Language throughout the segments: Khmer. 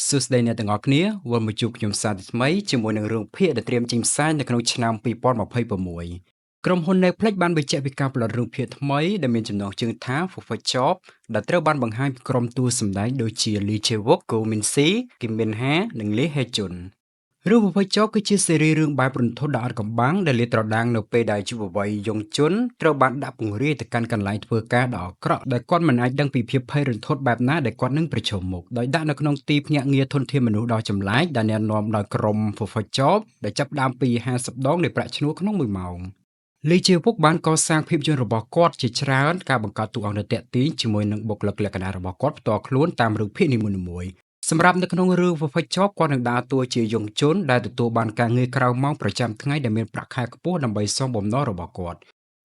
សួស្តីអ្នកទាំងអស់គ្នាវិលមកជួបខ្ញុំសាជាថ្មីជាមួយនឹងរឿងភាគដែលត្រៀមចេញផ្សាយនៅក្នុងឆ្នាំ2026ក្រុមហ៊ុន Netflix បានបញ្ជាក់ពីការផលិតរឿងភាគថ្មីដែលមានចំណងជើងថា Perfect Job ដែលត្រូវបានបង្ហាញពីក្រុមតួសម្ដែងដូចជា Lee Jae-wook, Go Min-si, Kim Min-ha និង Lee Hae-jun។ រឿង Perfect Job គឺជាស៊េរីរឿងបែបរន្ធត់ដ៏អាថ៌កំបាំងដែលលាតត្រដាងនៅពេលដែលយុវវ័យយុងជុនត្រូវបានដាក់ពង្រាយទៅកាន់កន្លែងធ្វើការដ៏អាក្រក់ដែលគាត់មិនអាចដឹងពីភាពភ័យរន្ធត់បែបណាដែលគាត់នឹងប្រឈមមុខដោយដាក់នៅក្នុងទីភ្នាក់ងារធនធានមនុស្សដ៏ចម្លែកដែលណែនាំដោយក្រុម Perfect Job ដែលចាប់ផ្ដើមពី50ដងនៃប្រាក់ឈ្នួលក្នុងមួយម៉ោង។លីជាវុកបានកសាងភាពយន្តរបស់គាត់ជាច្រើនការបង្កើតតួអង្គដ៏ទាក់ទាញជាមួយនឹងបុគ្គលិកលក្ខណៈរបស់គាត់ផ្ទាល់ខ្លួនតាមរឿងភាគនីមួយៗសម្រាប់នៅក្នុងរឿង Perfect Job គាត់នឹងដើរតួជាយុងជនដែលទទួលបានការងារក្រៅម៉ោងប្រចាំថ្ងៃដែលមានប្រាក់ខែខ្ពស់ដើម្បីសងបំណុលរបស់គាត់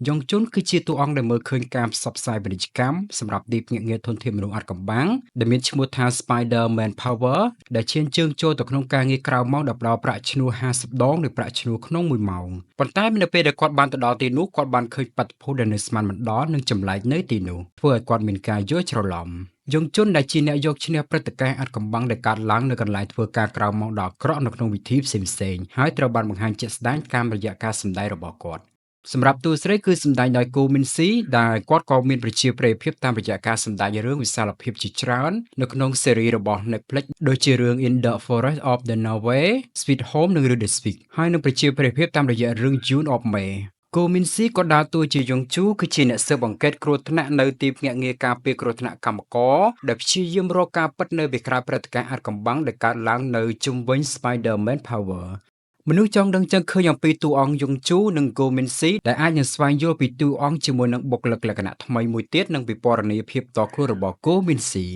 យុងជុនគឺជាតួអង្គដែលមើលឃើញការផ្សព្វផ្សាយពាណិជ្ជកម្មសម្រាប់ទីភ្នាក់ងារធនធានមនុស្សអាថ៌កំបាំងដែលមានឈ្មោះថា Spider Man Power ដែលឈានជើងចូលទៅក្នុងការងារក្រៅម៉ោងដែលផ្ដល់ប្រាក់ឈ្នួល50ដងនៃប្រាក់ឈ្នួលក្នុងមួយម៉ោងប៉ុន្តែនៅពេលដែលគាត់បានទៅដល់ទីនោះគាត់បានឃើញបាតុភូតដែលនៅស្មានមិនដល់និងចម្លែកនៅទីនោះធ្វើឲ្យគាត់មានការយល់ច្រឡំយុងជុនដែលជាអ្នកយកឈ្នះព្រឹត្តិការណ៍អាថ៌កំបាំងដែលកើតឡើងនៅកន្លែងធ្វើការក្រៅម៉ោងដ៏អាក្រក់នៅក្នុងវិធីផ្សេងៗហើយត្រូវបានបង្ហាញជាក់ស្ដែងតាមរយៈការសម្ដែងរបស់គាត់សម្រាប់តួស្រីគឺសម្ដែងដោយ Go Min-si ដែលគាត់ក៏មានប្រជាប្រិយភាពតាមរយៈការសម្ដែងរឿងវិសាលភាពជាច្រើននៅក្នុងស៊េរីរបស់ Netflix ដូចជារឿង In the Forest of the Norway, Sweet Home និងរឿង The Speak ហើយនឹងប្រជាប្រិយភាពតាមរយៈរឿង June of May។ កូមីនស៊ីក៏ដើរតួជាយុងជូគឺជាអ្នកស៊ើបអង្កេតគ្រោះថ្នាក់នៅទីភ្នាក់ងារការពារគ្រោះថ្នាក់កម្មករដែលព្យាយាមរកការពិតនៅពីក្រោយព្រឹត្តិការណ៍អាថ៌កំបាំងដែលកើតឡើងនៅជុំវិញ Spider-Man Power។ មនុស្សចង់ដឹងចឹងឃើញអំពីតួអង្គយុងជូនិងកូមីនស៊ីដែលអាចនឹងស្វែងយល់ពីតួអង្គជាមួយនឹងបុគ្គលិកលក្ខណៈថ្មីមួយទៀតនិងពិពណ៌នាភាពតខ្លួនរបស់កូមីនស៊ី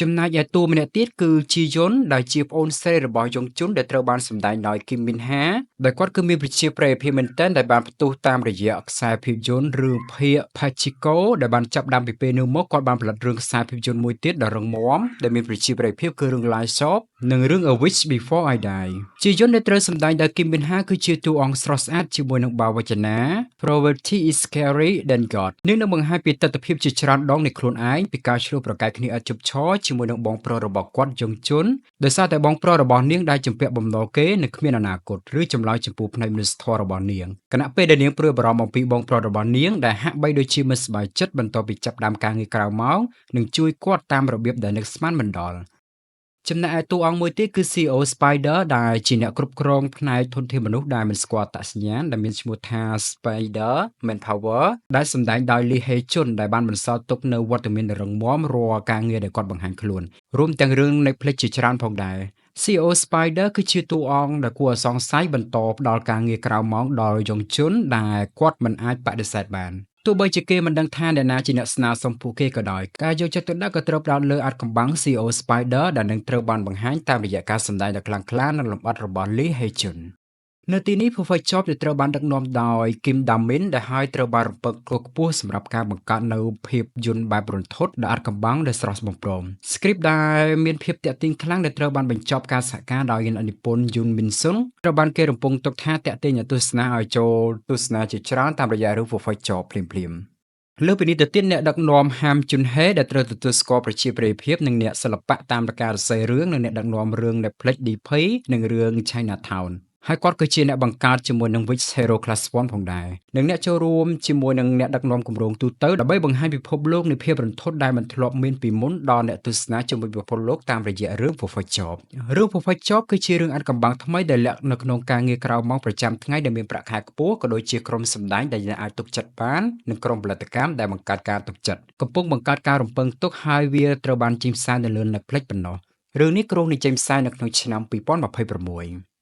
ចំណែកឯតួម្នាក់ទៀតគឺជីយុនដែលជាប្អូនស្រីរបស់យុងជុនដែលត្រូវបានសម្ដែងដោយគីមមីនហាដែលគាត់គឺមានប្រជាប្រិយភាពមែនទែនដែលបានផ្ទុះតាមរយៈខ្សែភាពយន្តរឿងភាគ Pachinko ដែលបានចាប់ផ្ដើមពីពេលនោះមកគាត់បានផលិតរឿងខ្សែភាពយន្តមួយទៀតដ៏រឹងមាំដែលមានប្រជាប្រិយភាពគឺរឿង Light Shop និងរឿង A Wish Before I Die។ ជាយន្តដែលត្រូវសម្ដែងដោយគីមមីនហាគឺជាតួអង្គស្រស់ស្អាតជាមួយនឹងបាវចនា Poverty is scary than God នេះនឹងបង្ហាញពីទស្សនវិជ្ជាជាច្រើនដងនៃខ្លួនឯងពីការឈ្លោះប្រកែកគ្នាឥតឈប់ឈរជាមួយនឹងបងប្រុសរបស់គាត់យុងជុនដោយសារតែបងប្រុសរបស់នាងដែលជំពាក់បំណុលគេនិងគ្មានអនាគតឬចម្លើយចំពោះផ្នែកមនុស្សធម៌របស់នាងខណៈពេលដែលនាងព្រួយបារម្ភអំពីបងប្រុសរបស់នាងដែលហាក់បីដូចជាមិនសប្បាយចិត្តបន្ទាប់ពីចាប់ផ្ដើមការងារក្រៅម៉ោងនិងជួយគាត់តាមរបៀបដែលនឹកស្មានមិនដល់ចំណែកឯតួអង្គមួយទៀតគឺ CEO Spider ដែលជាអ្នកគ្រប់គ្រងផ្នែកធនធានមនុស្សដែលមិនស្គាល់អត្តសញ្ញាណដែលមានឈ្មោះថា Spider Manpower ដែលសម្ដែងដោយ Lee Hae Jun ដែលបានបន្សល់ទុកនូវវត្តមានដ៏រឹងមាំរាល់ការងារដែលគាត់បង្ហាញខ្លួនរួមទាំងរឿង Netflix ជាច្រើនផងដែរ។ CEO Spider គឺជាតួអង្គដែលគួរឲ្យសង្ស័យបន្តផ្ដល់ការងារក្រៅម៉ោងដល់យុងជុនដែលគាត់មិនអាចបដិសេធបានទោះបីជាគេមិនដឹងថាអ្នកណាជាអ្នកស្នើសុំពួកគេក៏ដោយការយកចិត្តទុកដាក់ក៏ត្រូវផ្ដោតលើអាថ៌កំបាំង CEO Spider ដែលនឹងត្រូវបានបង្ហាញតាមរយៈការសម្ដែងដ៏ខ្លាំងក្លានិងលម្អិតរបស់ Lee Hae Jun។ នៅទីនេះ Perfect Job ដែលត្រូវបានដឹកនាំដោយ Kim Da-min ដែលហើយត្រូវបានរំពឹងទុកខ្ពស់សម្រាប់ការបង្កើតនូវភាពយន្តបែបរន្ធត់ដ៏អាថ៌កំបាំងដែលស្រស់បំព្រង Script ដែលមានភាពទាក់ទាញខ្លាំងដែលត្រូវបានបញ្ចប់ការសហការដោយអ្នកនិពន្ធ Yoon Min Sung ត្រូវបានគេរំពឹងទុកថាទាក់ទាញអ្នកទស្សនាឲ្យចូលទស្សនាជាច្រើនតាមរយៈរឿង Perfect Job ភ្លាមៗ។លើសពីនេះទៅទៀតអ្នកដឹកនាំហាមជុនហេដែលត្រូវទទួលស្គាល់ប្រជាប្រិយភាពនិងអ្នកសិល្បៈតាមការសរសេររឿងនិងអ្នកដឹកនាំរឿង Netflix DP និងរឿង Chinatown ហើយគាត់គឺជាអ្នកបង្កើតជាមួយនឹង Weak Hero Class 1ផងដែរនិងអ្នកចូលរួមជាមួយនឹងអ្នកដឹកនាំគម្រោងទូទៅដើម្បីបង្ហាញពិភពលោកនៃភាពរន្ធត់ដែលមិនធ្លាប់មានពីមុនដល់អ្នកទស្សនាជុំវិញពិភពលោកតាមរយៈរឿង Perfect Job។ រឿង Perfect Job គឺជារឿងអាថ៌កំបាំងថ្មីដែលលាក់នៅក្នុងការងារក្រៅម៉ោងប្រចាំថ្ងៃដែលមានប្រាក់ខែខ្ពស់ក៏ដូចជាក្រុមសម្ដែងដែលអ្នកអាចទុកចិត្តបាននិងក្រុមផលិតកម្មដែលបង្កើតការទុកចិត្តកំពុងបង្កើតការរំពឹងទុកហើយវាត្រូវបានចេញផ្សាយនៅលើ Netflix ប៉ុណ្ណោះរឿងនេះគ្រោងនឹងចេញផ្សាយនៅក្នុងឆ្នាំ2026។